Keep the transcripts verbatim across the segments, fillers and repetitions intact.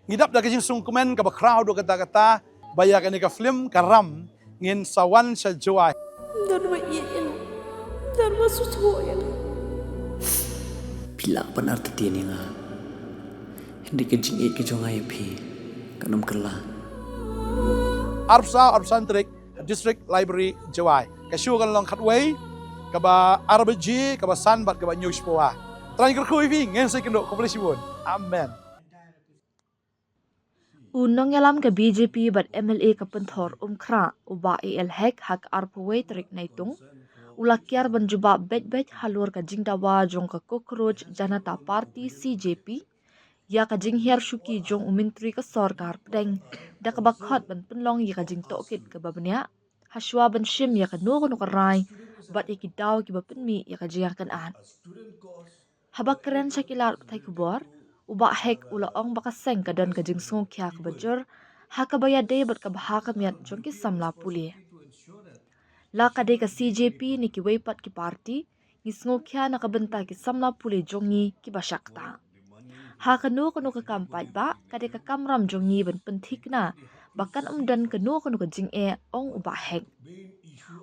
Ngi dap da ka jingsngewkmen kaba khraw haduh katta katta ba ïa kane ka film Ka Ram ngin sa wan sha Jowai. Don ba ïeit ïa nga. Don ba sngewthuh ïa nga. Phi lah ban artatien ïa nga. Hynrei ka jingïeit ka jong nga ïa phi kan ym kylla. Arphew saw arphew san tarik, District Library, Jowai. Ka show kan long khatwei, kaba ar baje, kaba san bad kaba hynñiew shiphew. Trai kyrkhu ïa phi, ngin sa ïakynduh, khublei shibun. Amen. U nongïalam ka B J P bad M L A ka Pynthor Umkhrah, u Bah A L Hek, ha ka arphew wei tarik Naitung, u la kiar ban jubab beit beit halor ka jingdawa jong ka Cockroach Janata Party, C J P, ïa ka jinghiar shuki jong u Myntri ka Sorkar Pdeng, da kaba khot ban pynlong ïa ka jingtohkit kaba bniah, ha shuwa ban shim ïa kano kano ka rai bad ïa ki daw kiba pynmih ïa ka jingïakynad. Haba kren sha ki lad pathai khubor, u Bah Hek u la ong ba ka seng ka don ka jingsngewkhia kaba jur ha kaba ïadei bad ka bha ka miat jong ki samla pule. La ka dei ka C J P ne kiwei pat ki party, ngi sngewkhia na ka bynta ki samla pule jong ngi kiba shah ktah. Ha kano kano ka kam paidbah, ka dei ka kamram jong ngi ban pynthikna ba kan ym don kano kano ka jingeh, ong u Bah Hek.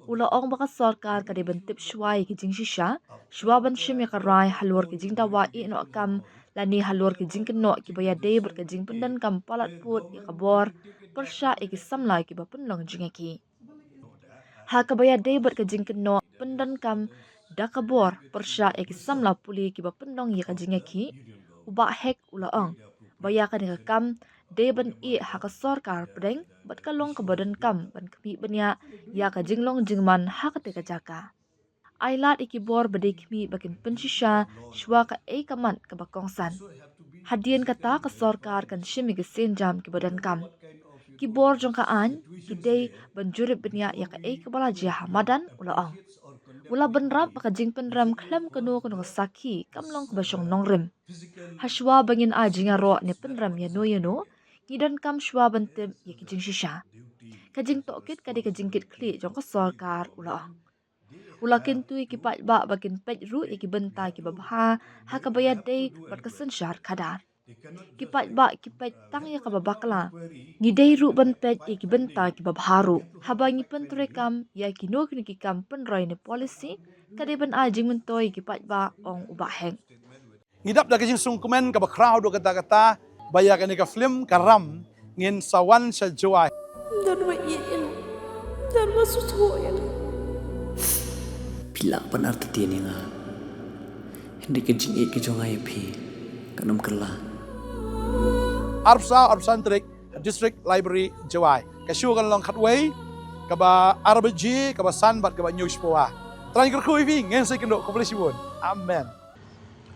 U la ong ba ka sorkar ka dei ban tip shuwa ïa ki jingshisha shuwa ban shim ïa ka rai halor ki jingdawa ïehnoh kam lane halor ki jingkynnoh kiba ïadei bad ka jingpyndonkam palat pud ïa ka bor pyrshah ïa ki samla kiba pynlong jingïakhih. Ha kaba ïadei bad ka jingkynnoh pyndonkam da ka bor pyrshah ïa ki samla pule kiba pynlong ïa ka jingïakhih, u Bah Hek u la ong ba ïa kane ka kam dei ban ïeh ha ka sorkar pdeng bad ka long kaba donkam ban khmih bniah ïa ka jinglong jingman ha katei ka jaka. Ai lad ïa ki bor ba dei khmih ba kin pynshisha shuwa kaei ka mat kaba kongsan. Hadien kata ka sorkar kan shim ïa ki sienjam kiba donkam. Ki bor jong ka aiñ ki dei ban jurip bniah ïa kaei kaba la jia ha madan, u la ong. U la bynrap ba ka jingpynrem khlem kano kano ka sakhi kam long kaba shong nongrim. Ha shuwa ba ngin ai jingïaroh ne pynrem ïano ïano, ngi donkam shuwa ban tip ïa ki jingshisha. Ka jingtohkit ka dei ka jingkitkhlieh jong ka sorkar, u la ong. U la kyntu ïa ki paidbah ba kin peit ruh ïa ki bynta kiba bha ha kaba ïadei bad ka synshar khadar. Ki paidbah ki peit tang ïa kaba bakla. Ngi dei ruh ban peit ïa ki bynta kiba bha ruh. Haba ngi pyntreikam ïa kino kino ki kam pynroi ne policy, ka dei ban ai jingmyntoi ïa ki paidbah, ong u Bah Hek. Ngi dap da ka jingsngewkmen kaba khraw haduh katta katta ba ïa kane ka film Ka Ram ngin sa wan sha Jowai. Don ba ïeit ïa nga. Don ba sngewthuh ïa nga. Phi lah ban artatien ïa nga. Hynrei ka jingïeit ka jong nga ïa phi kan ym kylla. Arphew saw arphew san tarik, District Library, Jowai. Ka show kan long khatwei, kaba ar baje, kaba san bad kaba hynñiew shiphew. Trai kyrkhu ïa phi, ngin sa ïakynduh, khublei shibun. Amen.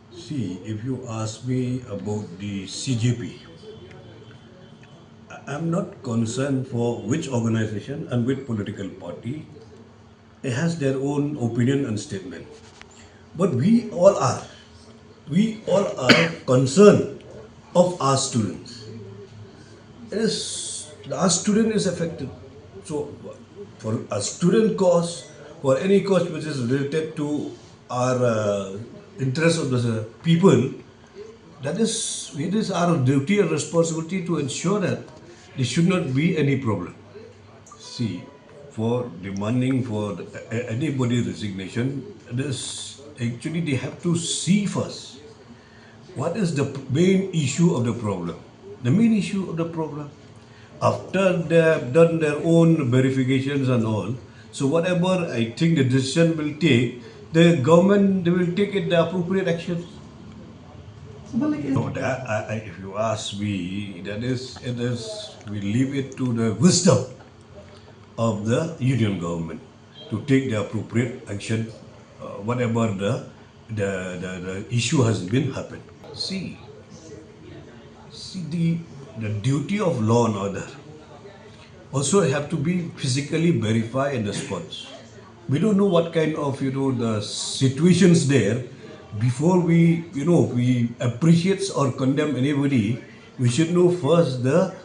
See, if you ask me about the C J P, I- I'm not concerned for which organization and which political party. It has their own opinion and statement. But we all are, we all are concerned of our students. It is, our student is affected. So, for a student cause, for any cause which is related to our uh, interest of the people, that is, it is our duty and responsibility to ensure that there should not be any problem. See, for demanding for the, a- anybody resignation, this actually they have to see first what is the p- main issue of the problem. The main issue of the problem, after they have done their own verifications and all, so whatever I think the decision will take, the government, they will take it the appropriate action. No, that, I, I, if you ask me, that is, it is, we leave it to the wisdom of the union government to take the appropriate action, uh, whatever the, the, the, the issue has been happened. See, see the, the duty of law and order also have to be physically verified in the spots. We don't know what kind of, you know, the situations there. Before we, you know, we appreciate or condemn anybody, we should know first the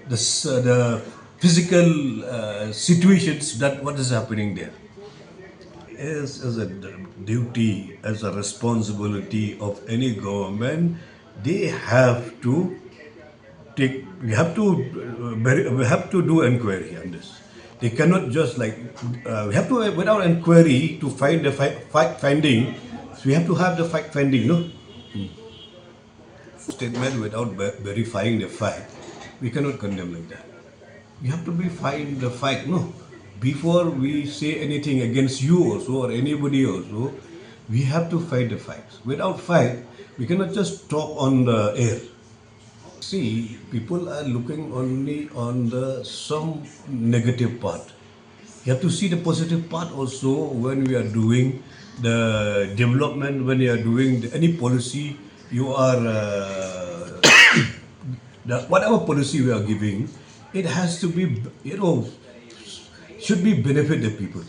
the, s- the physical uh, situations that what is happening there. As, as a d- duty, as a responsibility of any government, they have to We have to uh, very, we have to do inquiry on this. They cannot just like uh, we have to without inquiry to find the fi- fact finding. We have to have the fact finding, no? Statement without ve- verifying the fact, we cannot condemn like that. We have to be find the fact, no? Before we say anything against you also or anybody also, we have to find the facts. Without fact, we cannot just talk on the air. See, people are looking only on the some negative part. You have to see the positive part also when we are doing the development, when you are doing the, any policy, you are uh, the, whatever policy we are giving, it has to be, you know, should be benefit the people.